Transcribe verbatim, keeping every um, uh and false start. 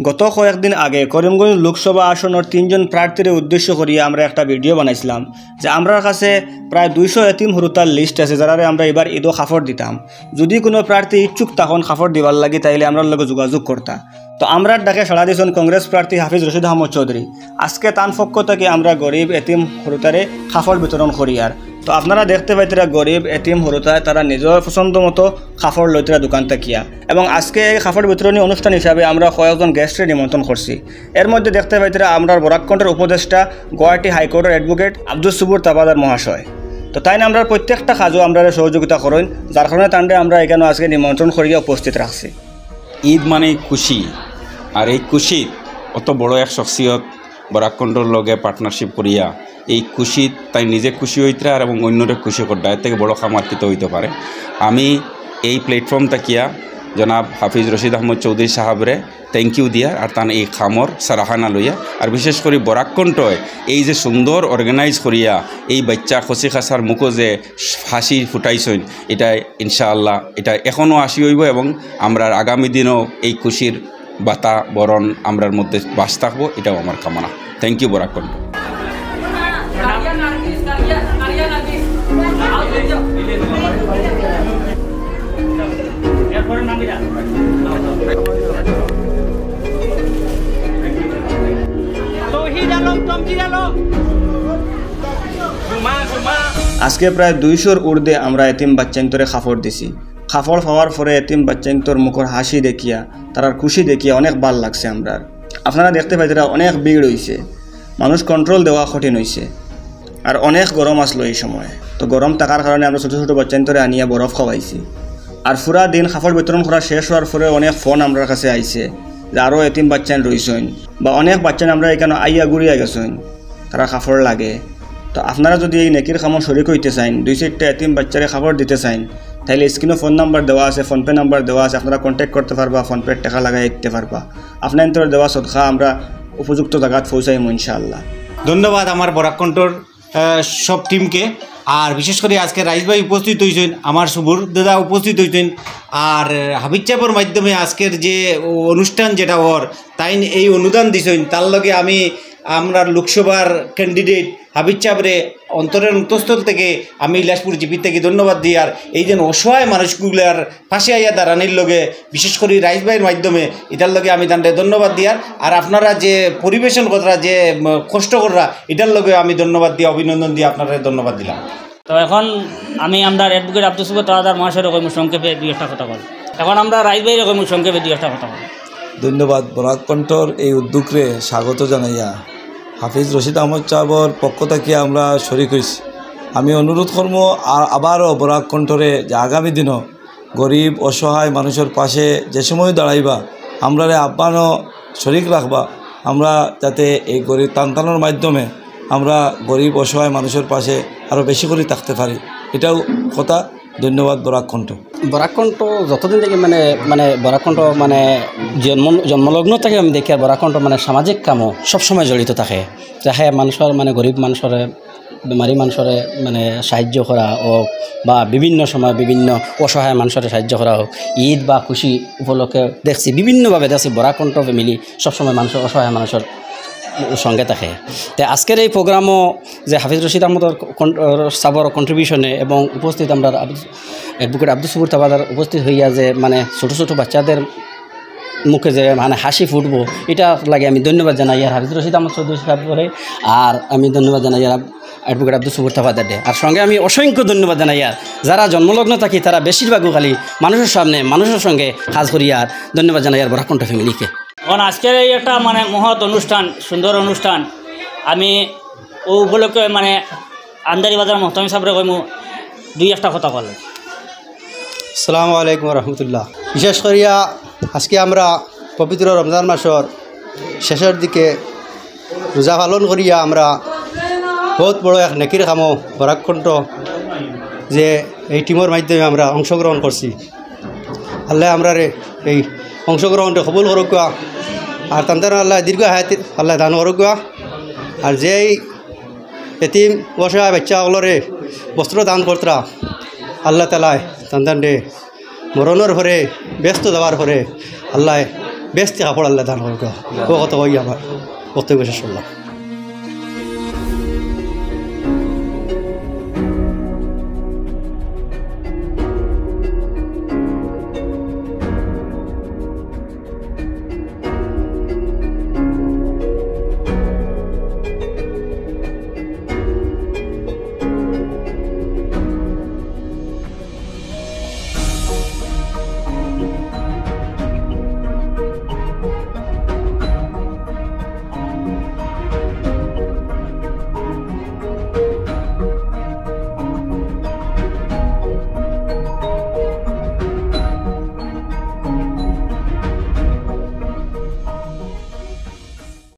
গত কয়েকদিন আগে করিমগঞ্জ লোকসভা আসনর তিনজন প্রার্থীরে উদ্দেশ্য করিয়া আমরা একটা ভিডিও বানাইছিলাম যে আমরার কাছে প্রায় দুইশো এতিম হুরুতার লিস্ট আছে, যারারে আমরা এবার ঈদো কাপড় দিতাম। যদি কোনো প্রার্থী ইচ্ছুক তখন কাপড় দিবার লাগি, তাইলে আমরার লগে যোগাযোগ করতা। তো আমরার ডাকে সাড়া দিছইন কংগ্রেস প্রার্থী হাফিজ রশিদ আহমদ চৌধুরী। আজকে তান পক্ষ থাকি আমরা গরিব এতিম হুরুতারে কাপড় বিতরণ করিয়ার। তো আপনারা দেখতে পাইতরা গরিব এতিম হুরুতায় তারা নিজর পছন্দ মতো কাপড় লইতরা দোকান থাকিয়া। এবং আজকে এই কাপড় বিতরণী অনুষ্ঠান হিসাবে আমরা কয়েকজন গেস্টরে নিমন্ত্রণ করছি। এর মধ্যে দেখতে পাইতরা আমরার বরাক কণ্ঠর উপদেষ্টা, গুয়াহাটি হাইকোর্টর অ্যাডভোকেট আব্দুস সুবুর তাবাদার মহাশয়। তো তাইন আমরার প্রত্যেকটা কাজও আমরারে সহযোগিতা করইন, যার কারণে তানরে আমরা এখানো আজকে নিমন্ত্রণ করিয়া উপস্থিত রাখছি। ঈদ মানে খুশি, আর এই খুশিত অত বড় এক শখসিয়ত বরাক কণ্ঠর লগে পার্টনারশিপ করিয়া এই খুশিত তাইন নিজে খুশি অইতরা আর এবং অন্যরে খুশি কররা, এর থাকি বড় কাম আর কিতা অইতো পারে। আমি এই প্ল্যাটফর্ম থাকিয়া জনাব হাফিজ রশিদ আহমদ চৌধুরী সাহেবরে থ্যাংক ইউ দিয়ার আর তান এই কামর সারাহানা লইয়ার। আর বিশেষ করি বরাক কণ্ঠয় এই যে সুন্দর অর্গানাইজ করিয়া এই বাইচ্চা কচি কাচার মুখো যে হাসি ফুটাইছইন, ইটা ইনশাআল্লাহ ইটা এখনো হাসি অইবো এবং আমরার আগামী দিনও এই খুশির বাতাবরণ আমরার মধ্যে বাস থাকবো, ইটাও আমার কামনা। থ্যাংক ইউ বরাক কণ্ঠ। আজকে প্রায় দুইশোর ঊর্ধ্বে আমরা এতিম বাচ্চাইন্তরে কাপড় দিছি। কাপড় পাওয়ার পরে এতিম বাচ্চাইন্তর মুখর হাসি দেখিয়া, তারার খুশি দেখিয়া অনেক ভালা লাগছে আমরার। আপনারা দেখতে পাইতরা অনেক ভিড় অইছে, মানুষ কন্ট্রোল দেওয়া কঠিন অইছে, আর অনেক গরম আসলো এই সময়। তো গরম থাকার কারণে আমরা ছোট ছোট বাচ্চাইন্তরে আনিয়া বরফ খাওয়াইছি। আর পুরা দিন কাপড় বিতরণ করা শেষ অওয়ার পরে অনেক ফোন আমরার কাছে আইছে যে আরও এতিম বাচ্চাইন রইছইন, বা অনেক বাচ্চাইন আমরার এখানো আইয়া ঘুরিয়া গেছইন, তারার কাপড় লাগে। তো আপনারা যদি এই নেকির কামো শরিক অইতে চাইন, দুই চাইরটা এতিম বাচ্চারে কাপড় দিতে চাইন, তাইলে স্ক্রিনো ফোন নাম্বার দেওয়া আছে, PhonePe নাম্বার দেওয়া আছে, আপনারা কন্ট্যাক্ট করতে পারবা, PhonePeর টেকা লাগাই দিতে পারবা। আপনাইন্তর দেওয়া সদকা আমরা উপযুক্ত জাগাত পৌঁছাইমু ইনশাআল্লাহ। ধন্যবাদ আমার বরাক কণ্ঠর, আহ, সব টিমকে, আর বিশেষ করি আজকে রাইস ভাই উপস্থিত অইছইন, আমার সুবুর দাদা উপস্থিত অইছইন, আর, আহ, হাফিজ সাবর মাধ্যমে আজকের যে অনুষ্ঠান যেটা অর, তাইন এই অনুদান দিছইন, তার লগে আমি আমরার লোকসভার ক্যান্ডিডেট হাফিজ সাবরে অন্তরের অন্তঃস্থল থেকে আমি ইলাসপুর জিপি থেকে ধন্যবাদ দিয়ার এই যে অসহায় মানুষগুলার পাশে আইয়া দাঁড়ানির লগে, বিশেষ করি রাইস ভাইর মাধ্যমে, ইটার লগে আমি তানরে ধন্যবাদ দিয়ার। আর আপনারা যে পরিবেশন কররা, যে, উম, কষ্ট কররা, ইটার লগে আমি ধন্যবাদ দিয়া, অভিনন্দন দিয়া আপনারে ধন্যবাদ দিলাম। তো এখন আমি আমরার অ্যাডভোকেট আব্দুস সুবুর তাবাদার মহাশয়রে কইমু সংক্ষেপে দুই একটা কথা বল। এখন আমরা রাইস ভাইরে কইমু সংক্ষেপে দুই একটা কথা বল। ধন্যবাদ। বরাক কণ্ঠর এই উদ্যোগরে স্বাগত জানাইয়া হাফিজ রশিদ আহমদ সাবর পক্ষ থাকি আমরা শরিক অইছি। আমি অনুরোধ করমু আ-, আবারও বরাক কণ্ঠরে যে আগামী দিনও গরিব অসহায় মানুষর পাশে যে সময় দাঁড়াইবা, আমরারে আহ্বানও শরিক রাখবা, আমরা যাতে এই গরিব তানতানোর মাধ্যমে আমরা গরিব অসহায় মানুষর পাশে আরও বেশি করি থাকতে পারি, ইটাও কথা। ধন্যবাদ বরাক কণ্ঠ। বরাক কণ্ঠ যতদিন থাকি মানে, মানে বরাক কণ্ঠ মানে জন্ম, জন্মলগ্ন থাকি আমি দেখি আর বরাক কণ্ঠ মানে সামাজিক কামো সবসময় জড়িত থাকে। চাহে মানুষর মানে গরিব মানুষরে, বেমারি মানুষরে মানে সাহায্য করা অউক বা বিভিন্ন সময় বিভিন্ন অসহায় মানুষরে সাহায্য করা অউক, ঈদ বা খুশি উপলক্ষে দেখছি বিভিন্নভাবে দেখছি বরাক কণ্ঠ ফ্যামিলি সবসময় মানুষর, অসহায় মানুষর সঙ্গে থাকে। তে আজকের এই প্রোগ্রামও যে হাফিজ রশিদ আহমদর কন-, সাবর কন্ট্রিবিউশনে এবং উপস্থিত আমরার আব্দুস-, অ্যাডভোকেট আব্দুস সুবুর তাবাদার উপস্থিত হইয়া যে মানে ছোট ছোট বাচ্চাদের মুখে যে মানে হাসি ফুটবো, ইটার লাগি আমি ধন্যবাদ জানাইয়ার হাফিজ রশিদ আহমদ চৌধুরী সাবরে, আর আমি ধন্যবাদ জানাইয়ার আব-, অ্যাডভোকেট আব্দুস সুবুর তাবাদারে। আর সঙ্গে আমি অসংখ্য ধন্যবাদ জানাইয়ার যারা জন্মলগ্ন থাকি তারা বেশিরভাগও খালি মানুষর সামনে, মানুষর সঙ্গে কাজ করিয়ার। ধন্যবাদ জানাইয়ার বরাক কণ্ঠ ফ্যামিলিকে। এখন আজকের এই একটা মানে মহৎ অনুষ্ঠান, সুন্দর অনুষ্ঠান, আমি ও উপলক্ষে মানে আন্দারি বাজার মোহতামিম সাবরে কইমু দুই একটা কথা কইলে। আসসালামু আলাইকুম রহমতুল্লাহ। বিশেষ করিয়া আজকে আমরা পবিত্র রমজান মাসর শেষর দিকে রোজা পালন করিয়া আমরা বহুত বড় এক নেকির কামো বরাক কণ্ঠ যে এই টিমর মাধ্যমে আমরা অংশগ্রহণ করছি। আল্লাহ আমরারে এই অংশগ্রহণটা কবুল করুকা, আর তানতানরে আল্লাহ দীর্ঘ হায়াত আল্লাহ দান করুকা। আর যেই এতিম অসহায় বাচ্চা অকলরে বস্ত্র দান করতরা, আল্লাহ তাআলায় তানতানরে মরণর পরে, বেহেস্ত যাওয়ার পরে আল্লাহ বেহেস্তি কাপড় আল্লায় দান করউক্কা। ও কথা কই আমার বক্তব্য শেষ করলাম।